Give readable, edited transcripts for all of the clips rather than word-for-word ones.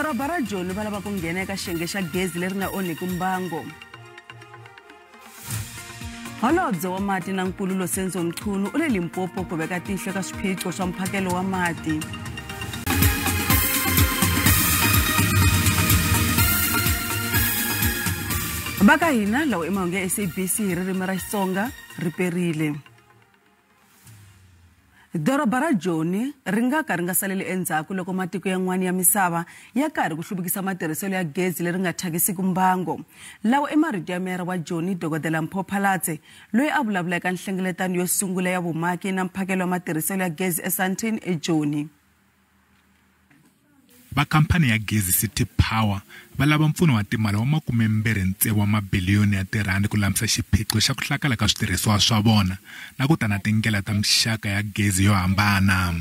Doroba ra Joni va lava ku nghena eka xiyenge xa gezi leri nga onhiki mbango. Holobye wa mati na Nkululo Senzo Mchunu u le Limpopo ku veka tihlo eka swiphiqo swa mphakelo wa mati. Va ka hina lawa i mahungu ya SABC hi ririmi ra Xitsonga ri perile. Doroba ra Joni ri nga ka ri nga saleli endzhaku loko matiko yan'wana ya misava ya karhi ku hluvukisa matirhiselo ya gezi leri nga thyakisiki mbango. Lawa i marito ya meyara wa Joni Dokodela Mpho Phalatse loyi a vulavula eka nhlengeletano yo sungula ya vumaki na mphakelo wa matirhiselo ya gezi eSandton eJoni. Va khamphani ya gezi City Power va lava mpfuno wa timali wa 26 wa mabiliyoni ya tirhandi ku lulamisa xiphiqo xa ku hlakala ka switirhisiwa swa vona na ku ta na tindlela ta mixaka ya gezi yo hambana.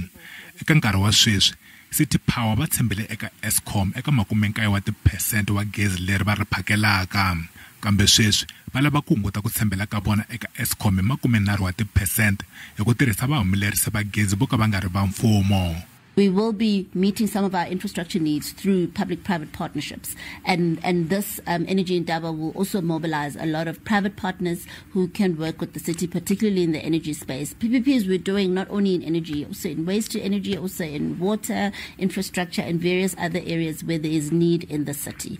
Eka nkarhi wa sweswi, City Power va tshembele eka Eskom eka 90 wa tiphesente wa gezi leri va ri phakelaka. Kambe sweswi va lava ku hunguta ku tshembela ka vona eka Eskom hi 30 wa tiphesente hi ku tirhisa vahumelerisi va gezi vo ka va nga ri va mfumo. We will be meeting some of our infrastructure needs through public-private partnerships. And this Energy Indaba will also mobilize a lot of private partners who can work with the city, particularly in the energy space. PPPs we're doing not only in energy, also in waste to energy, also in water, infrastructure, and various other areas where there is need in the city.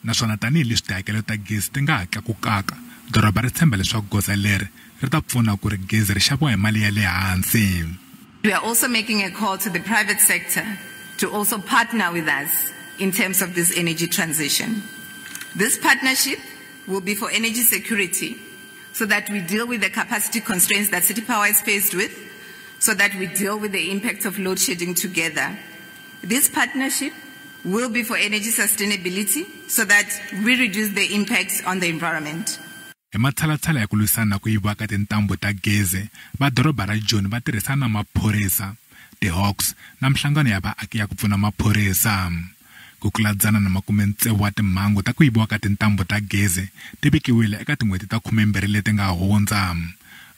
Naswona tanihileswi tihakelo ta gezi ti nga ha tlakukaka, doroba ri tshemba leswaku goza leri ri ta pfuna ku ri gezi ri xaviwa hi mali ya le hansi. We are also making a call to the private sector to also partner with us in terms of this energy transition. This partnership will be for energy security so that we deal with the capacity constraints that City Power is faced with, so that we deal with the impact of load shedding together. This partnership will be for energy sustainability so that we reduce the impact on the environment. Hi matshalatshala ya ku lwisana na ku yiviwa ka tintambu ta gezi, va doroba ra Joni va tirhisana na maphorisa, ti-Hawks na minhlangano ya vaaki ya ku pfuna maphorisa. Ku tlula 160 wa timhangu ta ku yiviwa ka tintambu ta gezi ti vikiwile eka tin'hweti ta 12 leti nga hundza.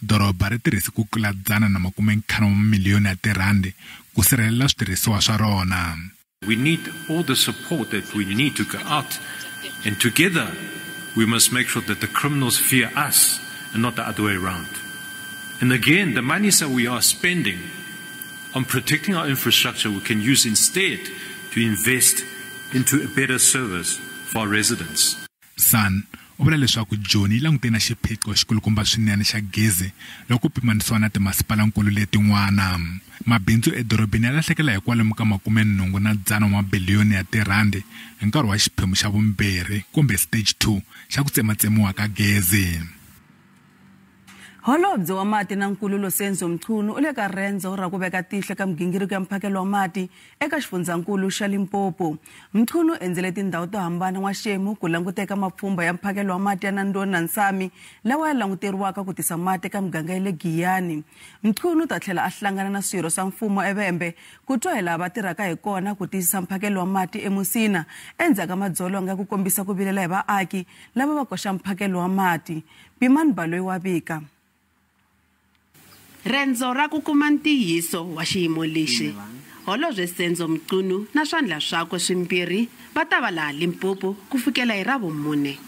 Doroba ri tirhise ku tlula 150 wa mamiliyoni ya tirhandi ku sirhelela switirhisiwa swa rona. We need all the support that we need to go out, and together we must make sure that the criminals fear us and not the other way around. And again, the monies that we are spending on protecting our infrastructure, we can use instead to invest into a better service for our residents. San u vula leswaku Joni yi langutene na xiphiqo xikulukumba swinene xa gezi loko ku pimanisiwa na timasipalankulu letin'wana. Mabindzu edorobeni ya lahlekela hi kwalomu ka 80 na 100 wa mabiliyoni ya tirhandi hi nkarhi wa xiphemu xa vumbirhi kumbe stage 2 xa ku tsematsemiwa ka gezi. Holobye wa mati na Nkululo Senzo Mchunu u le ka rendzo ra ku veka tihlo eka migingiriko ya mphakelo wa mati eka xifundzankulu xa Limpopo. Mchunu u endzele tindhawu to hambana n'waxemu ku languta eka mapfhumba ya mphakelo wa mati ya Nandoni na Nsami lawa ya languteriwaka ku tisa mati eka miganga ya le Giyani. Mchunu u ta tlhela a hlangana na swirho swa mfumo eVhembe ku twa hi laha va tirhaka hi kona ku tiyisisa mphakelo wa mati eMusina endzhaku ka madzolonga ku kombisa ku vilela hi vaaki lava va koxa mphakelo wa mati. Pimani Baloyi wa vika. Rendzo ra ku kuma ntiyiso wa xiyimo lexi. Holobye Senzo Mchunu na swandla swakwe swimbirhi va ta va laha Limpopo ku fikela hi Ravumune.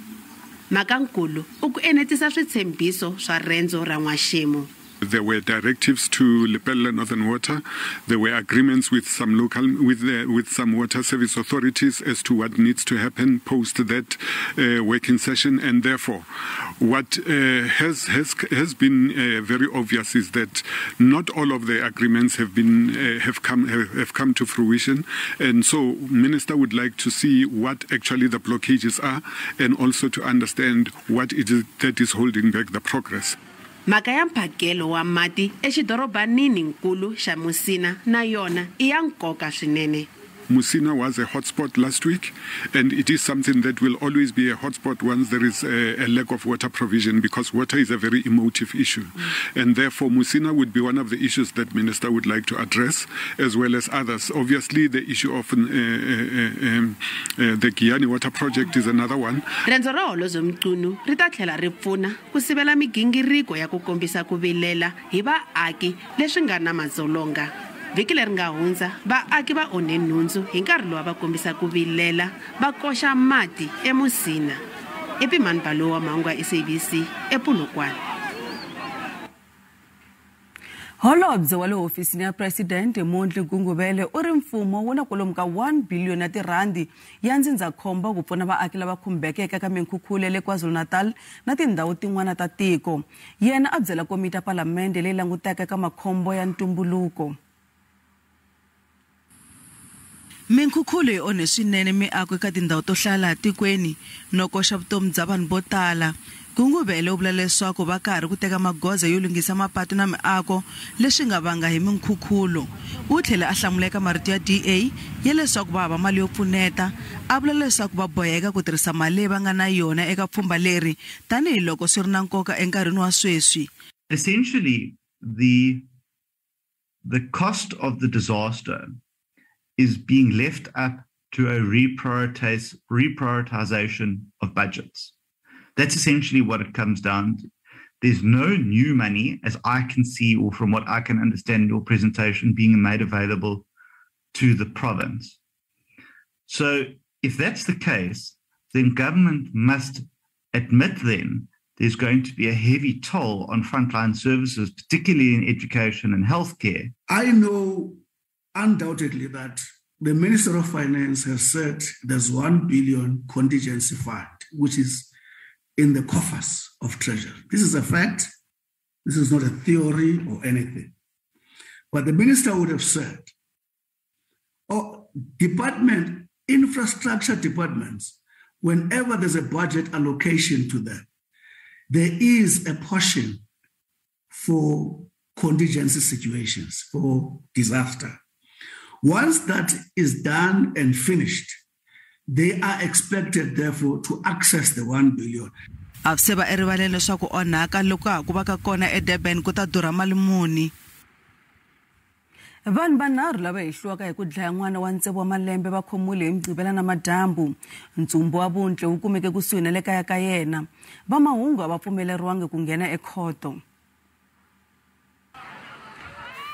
Mhakankulu u ku enetisa switshembiso swa rendzo ra n'waxemu. There were directives to Lepelle Northern Water. There were agreements with some local, with some water service authorities as to what needs to happen post that working session. And therefore, what has been very obvious is that not all of the agreements have come to fruition. And so, Minister would like to see what actually the blockages are, and also to understand what it is that is holding back the progress. Mhaka ya mphakelo wa mati exidorobanini nkulu xa Musina na yona i ya nkoka swinene. Musina was a hotspot last week, and it is something that will always be a hotspot once there is a lack of water provision, because water is a very emotive issue. And therefore, Musina would be one of the issues that Minister would like to address, as well as others. Obviously, the issue of the Giyani Water Project is another one. Rendzo ra Holobye Mchunu ri ta tlhela ri pfuna ku sivela migingiriko ya ku kombisa ku vilela hi vaaki leswi nga na madzolonga. Vhiki leri nga hundza vaaki va onhe nhundzu hi nkarhi lowu va kombisa ku vilela va koxa mati eMusina. Epimani Balowa, mahungu ya SABC ePolokwane. Holobye wa le hofisini ya Presidente Mondli Gungubele u ri mfumo wu na kwalomu ka 1 biliyoni ya tirhandi ya ndzindzakhombo ku pfuna vaaki lava khumbekeke eka minkhukhulo ya le KwaZulu-Natal na tindhawu tin'wana ta tiko. Yena a byela komiti ya palamende leyi langutaka eka makhombo ya ntumbuluko. Minkhukhulo yi onhe swinene miako eka tindhawu to hlaya laha tikweni no koxa vutomi bya vanhu vo tala. Gungubele u vula leswaku va karhi ku teka magoza yo lunghisa mapatu na miako leswi nga vanga hi minkhukhulo. U tlhele a hlamula eka marito ya DA ya leswaku va hava mali yo pfuneta, a vula leswaku va boheka ku tirhisa mali leyi va nga na yona eka pfhumba leri tanihiloko swi ri na nkoka enkarhini wa sweswi. Essentially, the cost of the disaster is being left up to a reprioritization of budgets. That's essentially what it comes down to. There's no new money, as I can see or from what I can understand in your presentation, being made available to the province. So if that's the case, then government must admit then there's going to be a heavy toll on frontline services, particularly in education and healthcare. I know undoubtedly that the Minister of Finance has said there's 1 billion contingency fund, which is in the coffers of Treasury. This is a fact. This is not a theory or anything. But the minister would have said, oh, department, infrastructure departments, whenever there's a budget allocation to them, there is a portion for contingency situations, for disaster. Once that is done and finished, they are expected, therefore, to access the 1 billion. A swi se va erivaleni leswaku onhaka loko ha ku va ka kona eDurban ku ta durha mali muni. Vanhu vanharhu lava hehliwaka hi ku dlaya n'wana wa 6 wa malembe va khomiwile hi Mugqivela na madyambu. Ntsumbu wa Vuntle wu kumeke kusuhi na le kaya ka yena. Vamahungu a va pfumeleriwangi ku nghena ekhoto.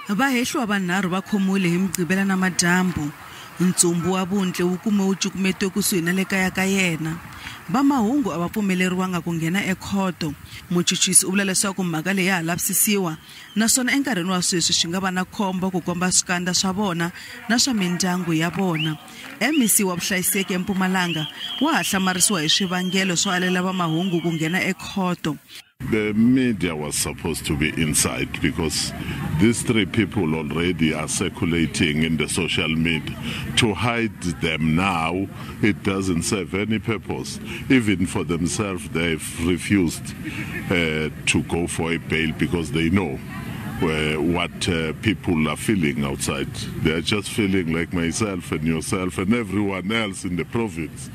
Vahehliwa vanharhu va khomiwile hi Mugqivela na madyambu. Ntsumbu wa Vuntle wu kume wu cukumetiwe kusuhi na le kaya ka yena. Vamahungu a va pfumeleriwanga ku nghena ekhoto. Muchuchisi u vula leswaku mhaka leyi ya ha lavisisiwa naswona enkarhini wa sweswi swi nga va na khombo ku komba swikandza swa vona na swa mindyangu ya vona. MEC wa vuhlayiseki eMpumalanga wa ha hlamarisiwa hi swivangelo swo alela vamahungu ku nghena ekhoto. The media was supposed to be inside because these three people already are circulating in the social media. To hide them now, it doesn't serve any purpose. Even for themselves, they've refused to go for a bail because they know what people are feeling outside. They are just feeling like myself and yourself and everyone else in the province.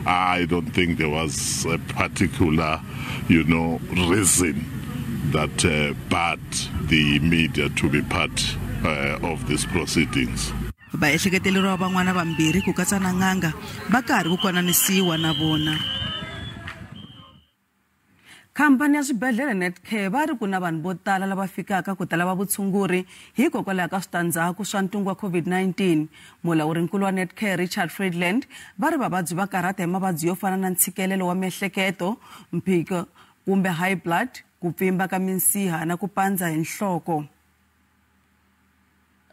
I don't think there was a particular, reason that barred the media to be part of these proceedings. Vaehleketeleriwa van'wana vambirhi ku katsa na n'anga va karhi ku konanisiwa na vona. Khampani ya swibedhlele Netcare va ri ku na vanhu vo tala lava fikaka ku ta lava vutshunguri hikokwalaho ka switandzhaku swa ntungu wa COVID-19. Mulawurinkulu wa Netcare Richard Friedland va ri vavabyi va karhata hi mavabyi yo fana na ntshikelelo wa miehleketo, mphiko kumbe high blood, ku pfimba ka minsiha na ku pandza hi nhloko.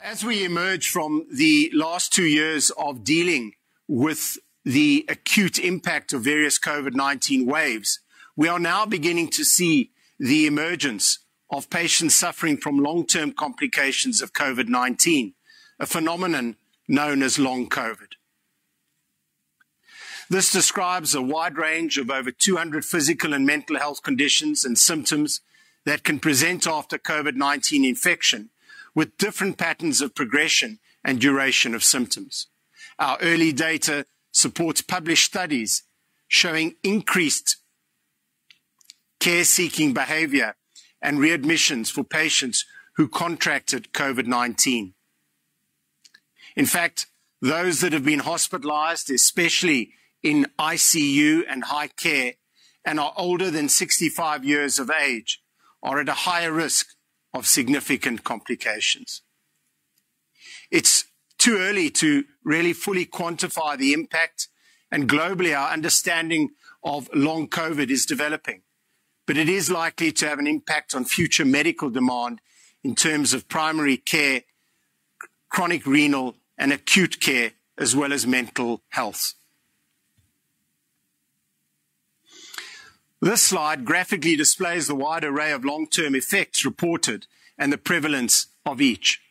As we emerge from the last 2 years of dealing with the acute impact of various COVID-19 waves, we are now beginning to see the emergence of patients suffering from long-term complications of COVID-19, a phenomenon known as long COVID. This describes a wide range of over 200 physical and mental health conditions and symptoms that can present after COVID-19 infection, with different patterns of progression and duration of symptoms. Our early data supports published studies showing increased care-seeking behavior and readmissions for patients who contracted COVID-19. In fact, those that have been hospitalized, especially in ICU and high care, and are older than 65 years of age, are at a higher risk of significant complications. It's too early to really fully quantify the impact, and globally our understanding of long COVID is developing. But it is likely to have an impact on future medical demand in terms of primary care, chronic renal and acute care, as well as mental health. This slide graphically displays the wide array of long-term effects reported and the prevalence of each.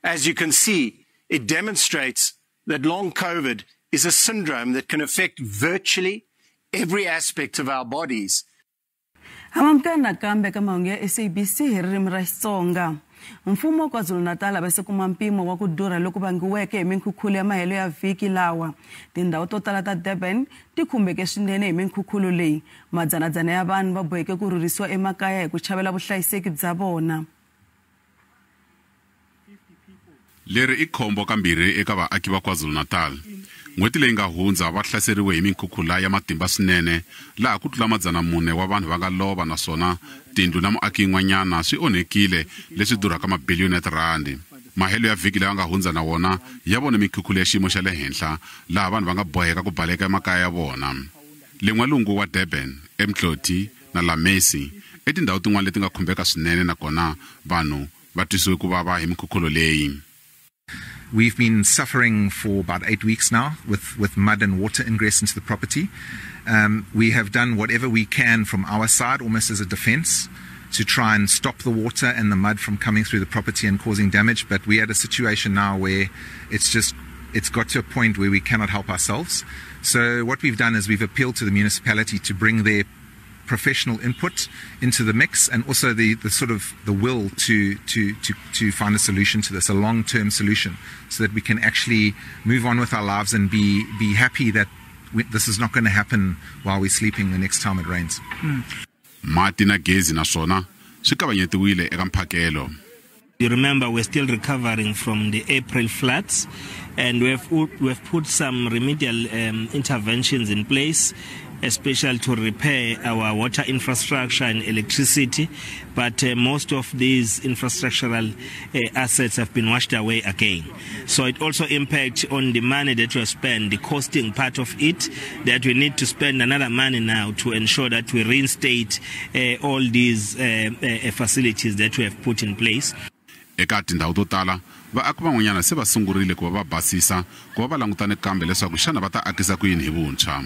As you can see, it demonstrates that long COVID is a syndrome that can affect virtually every aspect of our bodies. Hamamka nakambe ka mahungu ya SABC hi ririmi ra Xitsonga. Mfumo wa KwaZulu-Natal va se kuma mpimo wa ku durha loku vangiweke hi minkhukhulo ya mahelo ya vhiki lawa. Tindhawu to tala ta Durban ti khumbeke swinene hi minkhukhulo leyi. Madzanadzana ya vanhu va boheke ku rhurhisiwa emakaya hi ku chavela vuhlayiseki bya vona. Leri i khombo kambirhi eka vaaki va KwaZulu-Natal. N'hweti leyi nga hundza va hlaseriwe hi minkhukhulo ya matimba swinene laha ku tlula 400 wa vanhu va nga lova naswona tindlu na muaki yin'wanyana swi onhekile leswi durhaka mabiliyoni ya tirhandi. Mahelo ya vhiki lawa nga hundza na wona ya vona minkhukhulo ya xiyimo xa le henhla laha vanhu va nga boheka ku baleka emakaya ya vona. Le n'walungu wa Durban, eMdloti na Lamesi i tindhawu tin'wana leti nga khumbeka swinene nakona vanhu va twisiwe ku vava hi minkhukhulo leyi. We've been suffering for about 8 weeks now with mud and water ingress into the property. We have done whatever we can from our side, almost as a defense, to try and stop the water and the mud from coming through the property and causing damage. But we had a situation now where it's got to a point where we cannot help ourselves. So what we've done is we've appealed to the municipality to bring their professional input into the mix, and also the sort of the will to find a solution to this, a long-term solution, so that we can actually move on with our lives and be happy that this is not going to happen while we're sleeping the next time it rains. Mati na gezi naswona swi kavanyetiwile eka mphakelo. You remember we're still recovering from the April floods, and we've put some remedial interventions in place, especially to repair our water infrastructure and electricity, but most of these infrastructural assets have been washed away again. So it also impacts on the money that we spend, the costing part of it, that we need to spend another money now to ensure that we reinstate all these facilities that we have put in place. Eka tindhawu to tala vaaki van'wanyana se va sungurile ku va va basisa ku va va langutane kambe leswaku xana va ta akisa ku yini hi vuntshwa.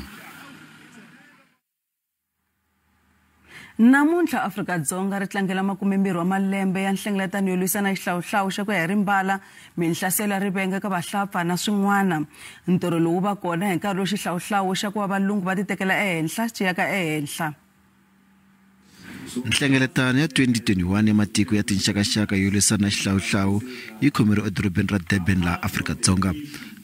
Namuntlha Afrika-Dzonga ri tlangela 20 wa malembe ya nhlengeletano yo lwisana xihlawuhlawu xa ku ya hi rimbala, minhlaselo ya rivenga ka vahlapfa na swin'wana. Ntirho lowu va kona hi nkarhi lowu xihlawuhlawu xa ku va valungu va titekela ehenhla xi yaka ehenhla. Nhlengeletano ya 2021 ya matiko ya tinxakaxaka yo lwisana xihlawuhlawu yi khomeriwe edorobeni ra Durban laha Afrika-Dzonga.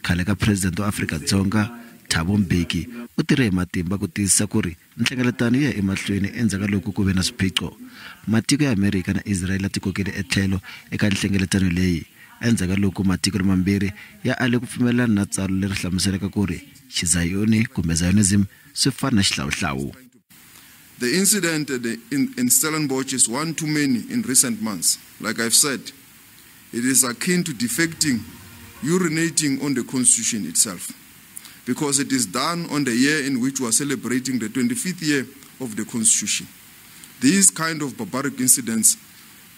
Khale ka president wa Afrika-Dzonga Thabo Mbeki u tirhe hi matimba ku tiyisisa ku ri nhlengeletano yi ya emahlweni endzhaku ka loko ku ve na swiphiqo. Matiko ya Amerika na Israel a ti kokele etlhelo eka nhlengeletano leyi endzhaku ka loko matiko lamambirhi ya ale ku pfumelelana na tsalo leri hlamuselaka ku ri xizayoni kumbe Zionism swi fana na xihlawuhlawu. The incident in Stellenbosch is one too many in recent months. Like I've said, it is akin to defecting, urinating on the Constitution itself, because it is done on the year in which we are celebrating the 25th year of the Constitution. These kind of barbaric incidents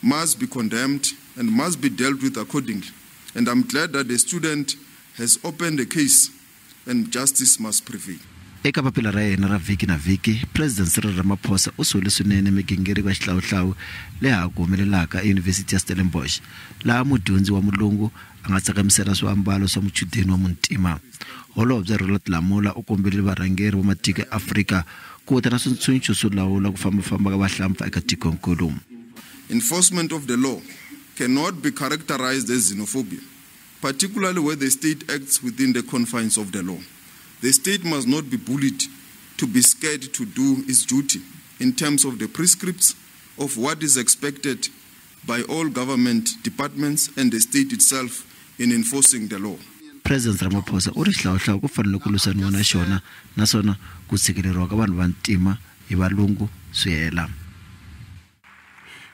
must be condemned and must be dealt with accordingly. And I'm glad that the student has opened the case and justice must prevail. Eka papila ra yena ra vhiki na vhiki, President Cyril Ramaphosa u sole swinene migingiriko ya xihlawuhlawu leyi ha ku humelelaka eYunivhesiti ya Stellenbosch, laha mudyondzi wa mulungu a nga tsakamisela swiambalo swa muchudeni wa muntima. Holobye Ronald Lamola u kombele varhangeri va matiko ya Afrika ku ta na swintshunxo swo lawula ku fambafamba ka vahlampfa eka tikonkulu. Enforcement of the law cannot be characterized as xenophobia, particularly where the state acts within the confines of the law. The state must not be bullied to be scared to do its duty in terms of the prescripts of what is expected by all government departments and the state itself in enforcing the law. President Ramaphosa u ri xihlawuhlawu ku fanele ku lwisaniwa na xona naswona ku tshikeleriwa ka vanhu va ntima hi valungu swi hela.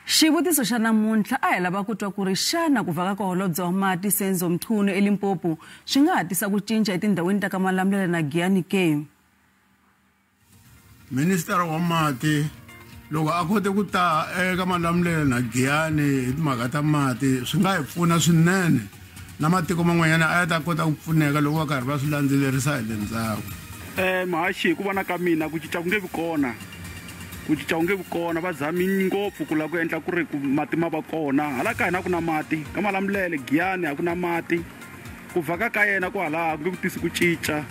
Xivutiso xa namuntlha a hi lava ku twa ku ri xana ku vhaka ka holobye wa mati Senzo Mchunu eLimpopo swi nga ha tisa ku cinca etindhawini ta ka Malamulele na Giyani ke? Minister wa mati loko a kote ku ta eka Malamulele na Giyani hi timhaka ta mati swi nga hi pfuna swinene na matiko man'wanyana a ya ta kota ku pfuneka loko va karhi va swi landzelerisa hi le ndzhaku. Muhaxi, hi ku vona ka mina ku cinca ku nge vi kona. Ku cinca ku nge vi kona, va zami ngopfu ku lava ku endla ku ri ku mati ma va kona. Hala ka hina ku na mati, ka Malamulele, Giyani a ku na mati. Ku vhaka ka yena ku hala ku nge ku tisi ku cinca.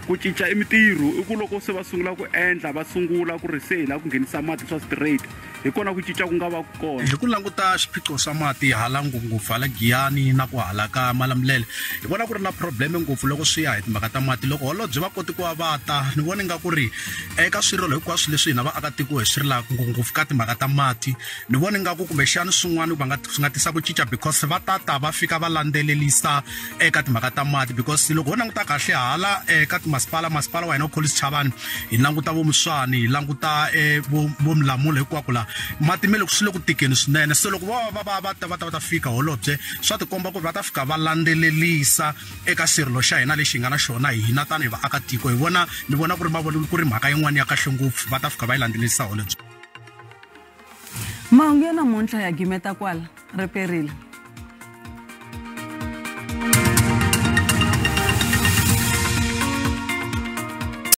Ku cinca i mintirho, i ku loko se va sungula ku endla, va sungula ku ri se hi lava ku nghenisa mati swa straight. Hi kona ku cinca ku nga va kona. Hi ku languta xiphiqo xa mati hala ngopfungopfu hala Giyani na ku hala ka Malamulele, hi vona ku ri na problem ngopfu loko swi ya hi timhaka ta mati. Loko holobye va koti ku va va ta, ni vona nga ku ri eka swirilo hinkwaswo leswi hina vaakatiko hi swi rilaka ngopfungopfu ka timhaka ta mati, ni vona nga ku kumbexana swin'wana va nga swi nga tisa ku cinca because va ta va fika va landzelelisa eka timhaka ta mati. Because loko ho languta kahle hala eka masipala wa hina Collins Chavani, hi languta vo Muswani, hi languta vo Mlamula hinkwako la mati me loko swi le ku tikeni swinene. Se loko va ta fika holobye, swa tikomba ku ri va ta fika va landzelelisa eka xirilo xa hina lexi hi nga na xona hina tanihi vaakatiko. Hi vona ni vona ku ri mavonelo ku ri mhaka yin'wana ya kahle ngopfu, va ta fika va yi landzelelisa holobye. Mahungu ya namuntlha ya gimeta kwala, ri perile.